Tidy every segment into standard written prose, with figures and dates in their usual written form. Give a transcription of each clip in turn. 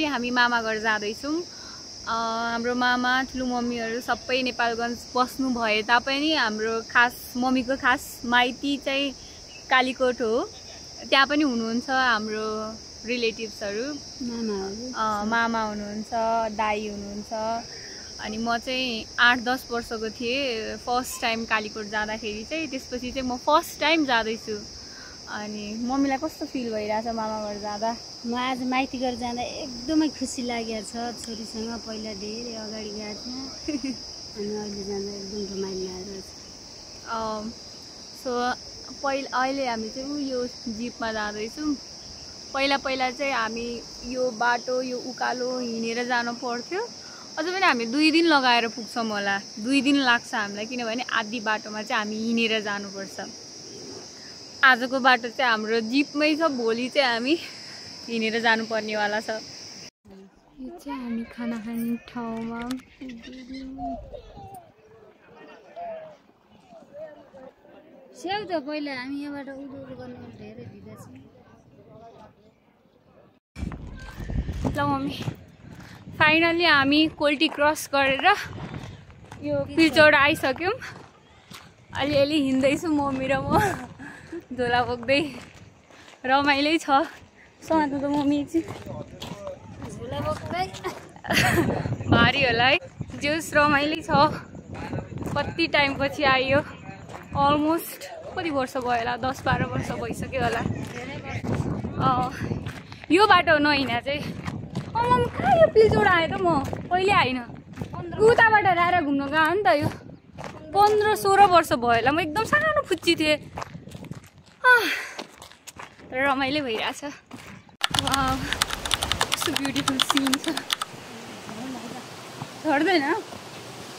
फेरि हामी मामा घर जाँदैछौँ। हाम्रो मामा ठुलो मम्मीहरू सबै नेपालगञ्ज बस्नु भए तापनि हाम्रो खास मम्मीको खास माइती चाहिँ कालीकोट हो। त्यहाँ पनि हुनुहुन्छ हाम्रो रिलेटिभ्सहरू, मामा हुनुहुन्छ, दाई हुनुहुन्छ। अनि म चाहिँ 8-10 वर्षको थिएँ फर्स्ट टाइम कालीकोट जाँदाखेरि चाहिँ। त्यसपछि चाहिँ म फर्स्ट टाइम जाँदैछु। अनि मम्मीलाई कस्तो फिल भइरहेछ मामा घर जाँदा? म आज माइती घर जाँदा एकदमै खुसी लागेको छ। छोरीसँग पहिला धेरै अगाडि गएको थिएँ अनि अहिले जाँदा एकदम रमाइलो लागेको छ। सो अहिले हामी चाहिँ यो जिपमा जाँदैछौँ। पहिला चाहिँ हामी यो बाटो यो उकालो हिँडेर जानु पर्थ्यो। अझ पनि हामी 2 दिन लगाएर पुग्छौँ होला। 2 दिन लाग्छ हामीलाई, किनभने आधी बाटोमा चाहिँ हामी हिँडेर जानुपर्छ। आजको बाटो चाहिँ हाम्रो जिपमै छ, भोलि चाहिँ हामी हिँडेर जानुपर्नेवाला छ। यो चाहिँ हामी खाना खाने ठाउँमा स्याउ त पहिला हामी यहाँबाट उडो गर्ने धेरै भिजा छ। ल मम्मी, फाइनली हामी कोल्टी क्रस गरेर यो पिल्चौडा आइसक्यौँ। अलिअलि हिँड्दैछु मम्मी र म, झोला बोक्दै। रमाइलै छ। समात्नु त मम्मी एकछिन, झोला बोक्दै। भारी होला है, जोस् रमाइलै छ। कति टाइमपछि आइयो, अलमोस्ट कति वर्ष भयो होला, 10-12 वर्ष भइसक्यो होला। यो बाटो नहिँडा चाहिँ मम्मी कहाँ यो पिल्चौडा आयो त? म कहिले आइन, उताबाट आएर घुम्न गएको नि त। यो 15-16 वर्ष भयो होला, म एकदम सानो फुच्ची थिएँ। रमाइलो भइरहेछ। वाउ, कस्तो ब्युटिफुल सिन छ। झर्दैन?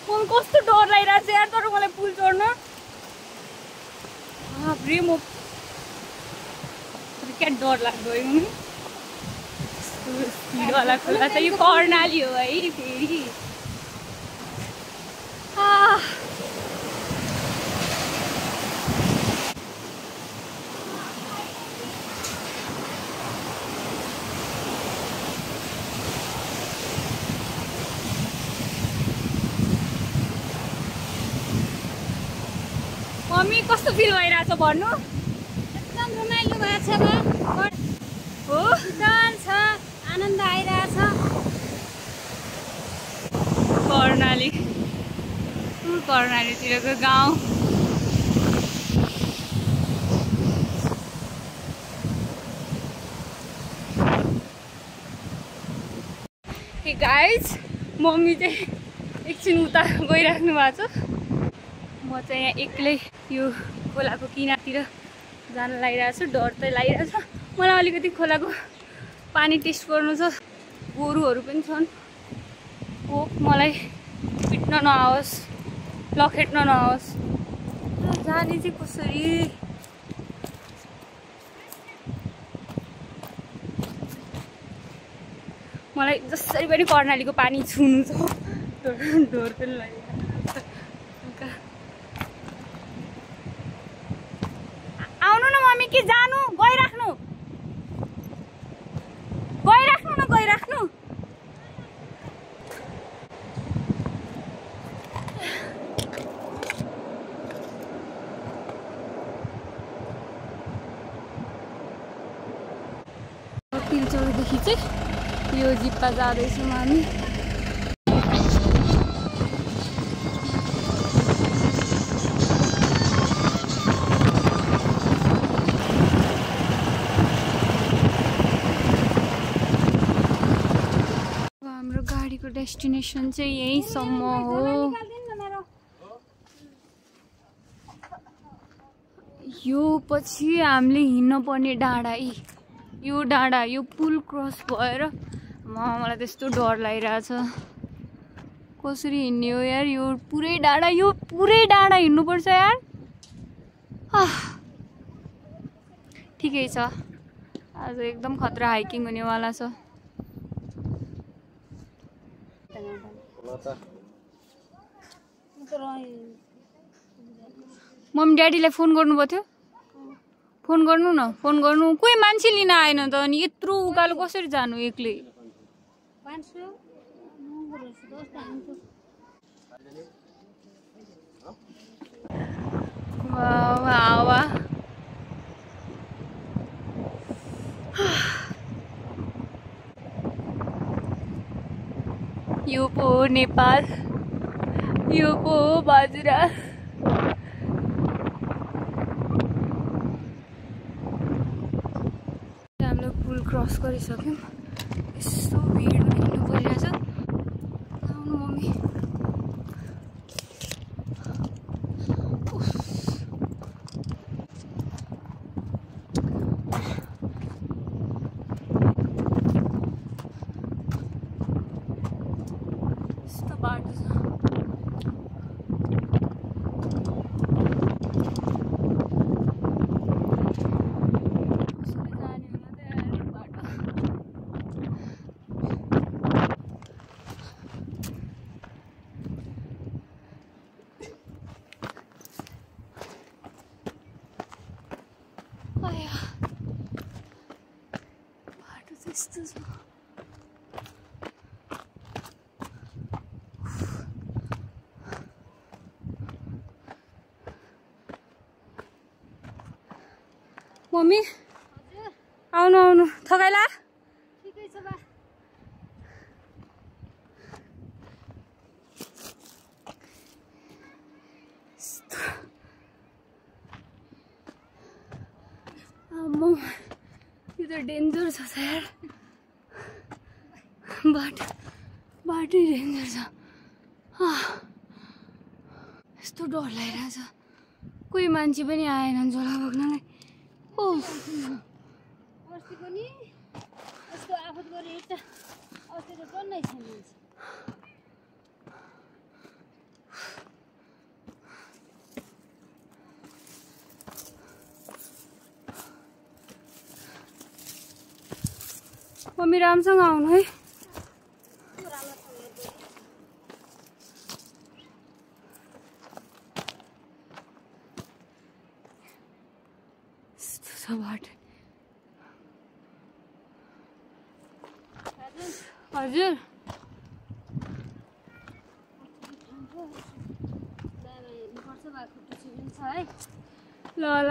मलाई कस्तो डर लागिरहेछ यार तर मलाई पुल चढ्न। बाफ्रे, म क्या डर लाग्दो है मम्मी। स्पिडवाला खोला छ। यो कर्णाली हो है फेरि। मम्मी कस्तो फिल भइरहेछ भन्नु? एकदम रमाइलो भएको छ हो, शीतल छ, आनन्द आइरहेछ। कर्णाली, कर्णालीतिरको गाउँ। हे गाइज, मम्मी चाहिँ एकछिन उता गइराख्नु भएको छ। म चाहिँ यहाँ एक्लै यो खोलाको किनारतिर जान लागिरहेको छु। डर त लागिरहेछ मलाई अलिकति। खोलाको पानी टेस्ट गर्नु छ। गोरुहरू पनि छन्। हो, मलाई पिट्न नआओस्, लखेट्न नआओस्। जाने चाहिँ कसरी? मलाई जसरी पनि कर्णालीको पानी छुनु छ। डर पनि लागिरहेको। आउनु न मम्मी, कि जानु? गइराख्नु न, गइराख्नु। पिल्चौरदेखि चाहिँ यो जिपमा जाँदैछौँ हामी। हाम्रो गाडीको डेस्टिनेसन चाहिँ यहीँसम्म हो। यो पछि हामीले हिँड्न पर्ने डाँडा, यो डाँडा, यो पुल क्रस भएर मलाई त्यस्तो डर लागिरहेछ। कसरी हिँड्ने हो यार? यो पुरै डाँडा हिँड्नुपर्छ यार। ठिकै छ, आज एकदम खतरा हाइकिङ हुनेवाला छ। मम्मी ड्याडीलाई फोन गर्नुभएको थियो? फोन गर्नु न, फोन गर्नु। कोही मान्छे लिन आएन त। अनि यत्रो उकालो कसरी जानु एक्लै? 500 महँगो रहेछ 10 त हामी त हावा यो पो हो नेपाल, यो पो हो बाजुरा। हामीले पुल क्रस गरिसक्यौँ। यस्तो भिडमा हिँड्नु परिरहेछ। आउनु मम्मी। यस्तो बाटो छ। बाटो चाहिँ यस्तो छ। मम्मी आउनु आउनु थकाइला? ठिकै छ बा। आम्मा यो त डेन्जर छ यार। बाटै डेन्जर छ। यस्तो डर लागिरहेछ। कोही मान्छे पनि आएनन् झोला बोक्नलाई। अस्ति पनि यस्तो आफत गरे एउटा अस्ति त टन्नै छैन मान्छे। मम्मी राम्रोसँग आउनु है। यस्तो छ बाटो। हजुर ल ल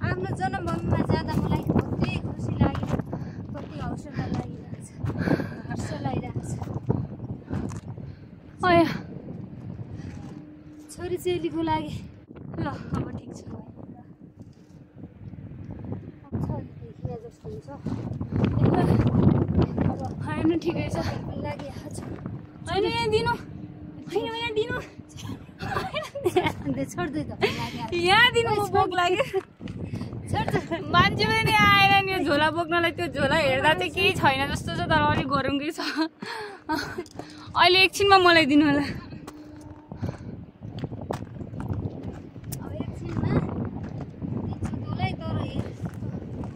आफ्नो जन्मभूमिमा जाँदा मलाई कति खुसी लाग्यो, कति हौसला लागिरहेछ, हर्ष लागिरहेछ। छोरी चेलीको लागि ल अब ठिक छ। जस्तो हुन्छ होइन ठिकै छ। लागिहाल्छ। होइन यहाँ दिनु, होइन यहाँ दिनु, छोड्दै त यहाँ दिनु म बोक लाग्यो। मान्छे पनि आएन नि यो झोला बोक्नलाई। त्यो झोला हेर्दा चाहिँ केही छैन जस्तो छ, तर अलिक गरौँकै छ। अहिले एकछिनमा मलाई दिनु होला। अब एकछिनमा दिन्छु तँलाई, तर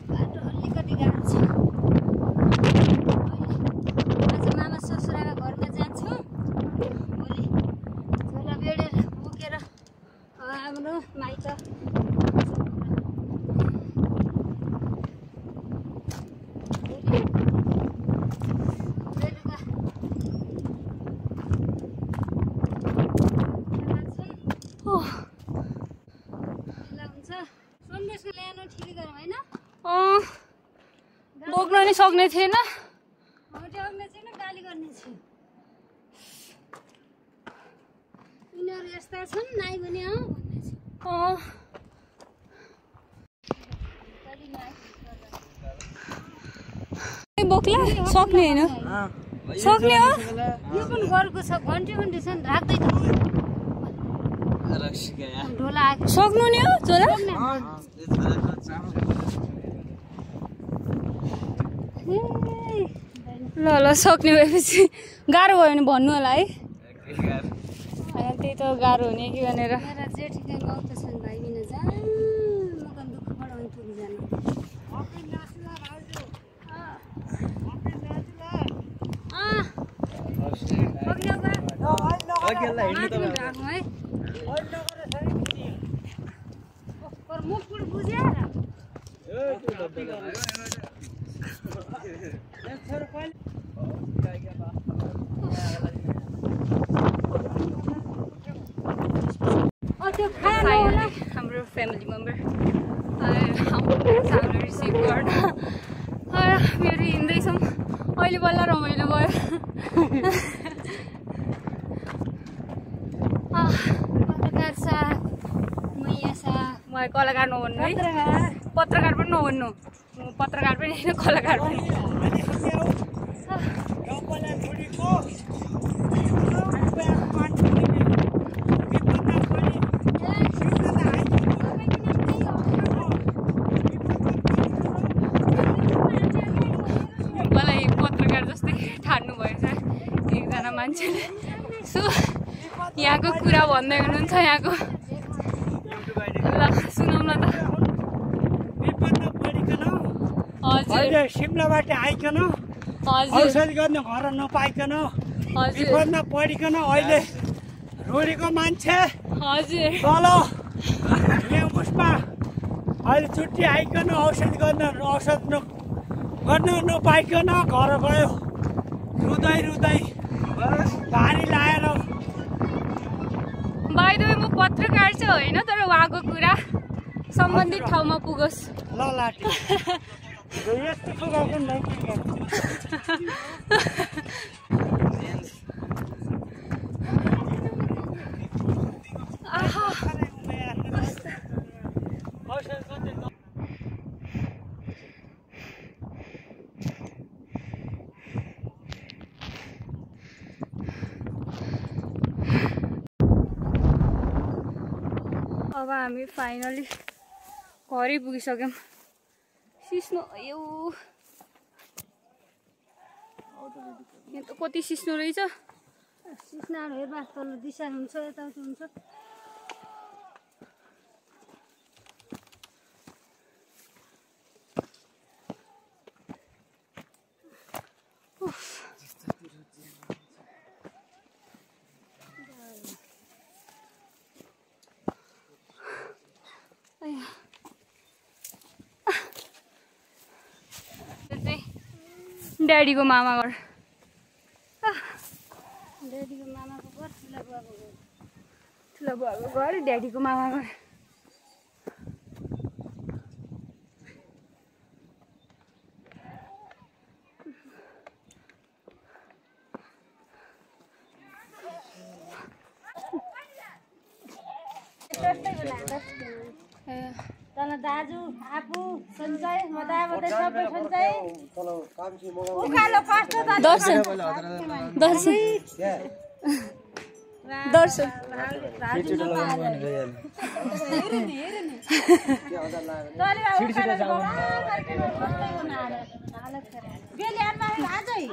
बाटो अलिकति गाह्रो छ। आज मामा ससुराको घरमा जान्छु। भोलि झोला बेडेर बोकेर हाम्रो माइत बोक्न नि सक्ने थिएन। गाली गर्ने छु। यिनीहरू यस्ता छन्, नाइ भने बोक्ला सक्ने होइन, सक्ने हो। यो पनि गरको छ, घन्टे छ राख्दै त ढोला आएको सक्नु नि हो झोला। ल ल सक्ने भएपछि गाह्रो भयो भने भन्नु होला है त्यही त गाह्रो हुने कि भनेर मेरा जेठीका गाउँ त छन् भाइ बिना जा मकन दुःख बढाउनु पुगिजान हाम्रो फ्यामिली मेम्बर हाम्रो रिसिभ गर्न मेरो हिँड्दैछौँ अहिले बल्ल रमाइलो भयो पत्रकार साहब मैया साहब मलाई कलाकार नभन्नु है पत्रकार पनि नभन्नु पत्रकार पनि होइन कलाकार पनि मलाई पत्रकार जस्तै ठान्नु भएछ एकजना मान्छेले सो यहाँको कुरा भन्दै हुनुहुन्छ यहाँको ल सुनौँ न त अहिले सिमलाबाट आइकन औषधि गर्न घर नपाइकन विपदमा पढिकन अहिले रोडेको मान्छे हजुर तल उसमा अहिले छुट्टी आइकन औषधि गर्न नपाइकन घर गयो रुँदै रुँदै भारी लाएर बाइ द वे म पत्रकार चाहिँ होइन तर उहाँको कुरा सम्बन्धित ठाउँमा पुगोस् ल लाटी यस्तो पुगाएको नै अब हामी फाइनली घरै पुगिसक्यौँ सिस्नो यो यहाँ त कति सिस्नो रहेछ सिस्नाहरू हेर्दा तल दिशा हुन्छ यताउति हुन्छ ड्याडीको मामा घर ड्याडीको मामाको घर ठुला बुवाको घर ठुला बुवाको घर ड्याडीको मामा घर तल दाजु आफू सन्चै मदाबदै सबै सन्चै उकालो कस्तो त दर्शन दर्शन दर्शन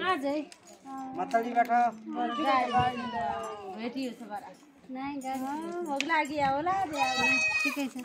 आजै मतलीबाट भेटियो छ बरा नै गाडी भोक लागि होला ठिकै छ